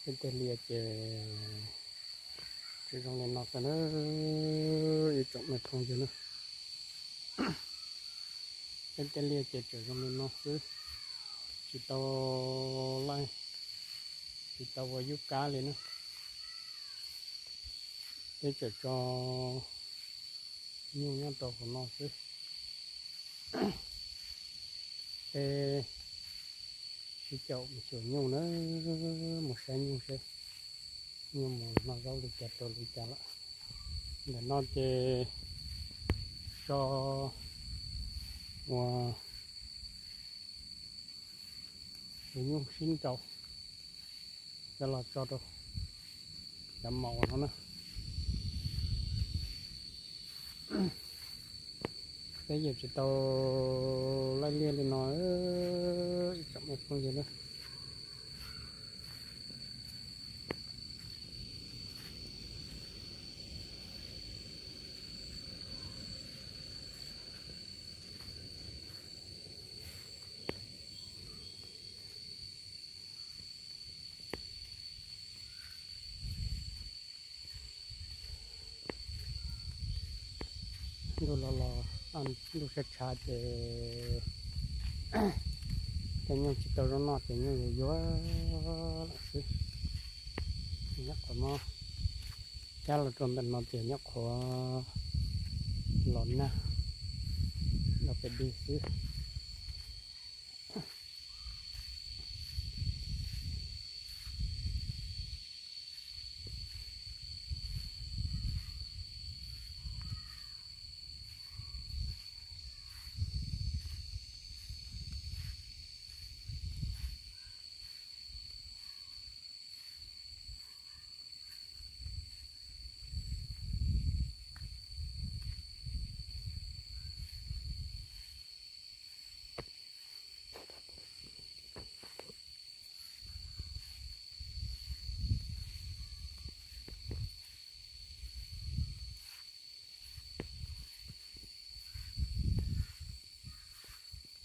ເປັນແຕ່ເລຍເຈ ເຈຈອງເລຍນອກກັນເດີ ອີ່ເຈົ້າແມ່ພອງຢູ່ນະ ເປັນແຕ່ເລຍເຈ ເຈຈອງເລຍນອກຊື່ ຊິເຕົາໄລ່ ຊິເຕົາວ່າຢູ່ກາເລີຍນະ ເປັນເຈຈອ ຍຸງຍາມໂຕຂອງນ້ອງຊິ ເອ ຊິເຈົ້າມາຊ່ວຍຍຸງເດີ ມາໃຊ້ຍຸງຊິ ຍຸງມາເວົ້າລິຈາໂຕລິຈາລະ ແລ້ວນ້ອງເຈ ຈອ ວ່າ ມາຍຸງຊິນເຈົ້າ ຈະລອດຈອດເອົາ ຈະເມົາເອົານະ ໄປຢຽບຊິເຕົາໄລ່ເລຍເລີຍນ້ອງເອີຍ ຈັບແມ່ພວກຢູ່ເດີ. ດູຫຼໍ່ໆ ອັນດູຊ້າໆ ເຈ ແຕ່ຍັງຊິເຕົາລະນອດ ແຕ່ຍັງຢູ່ຢູ່ລະຊິ ຍັກຂໍມາ ຈາລະຕົນແບບນອນ ເຈ ຍັກຂໍຫຼອນນະ ລະໄປດີຊິ.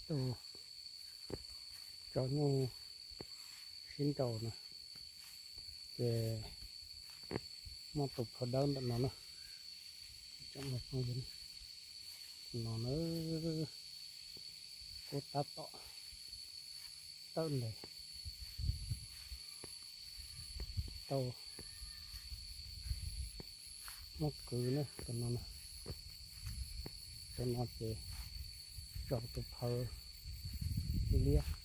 ໂຕ ເຈົ້າໜູຊິນເຈົ້ານະ ແຕ່ມາຕົກເຂົາເດີນແບບນັ້ນນະ ຈະມາຟັງເຫັນນອນເອີ ໂກຕາເຕາະ ເຕີນເລີຍ ເຕົາ ໝົດກືນະ ຕົວນັ້ນນະ ຕົວນອນເຈ ຈອກຕົວເພີເລຍ.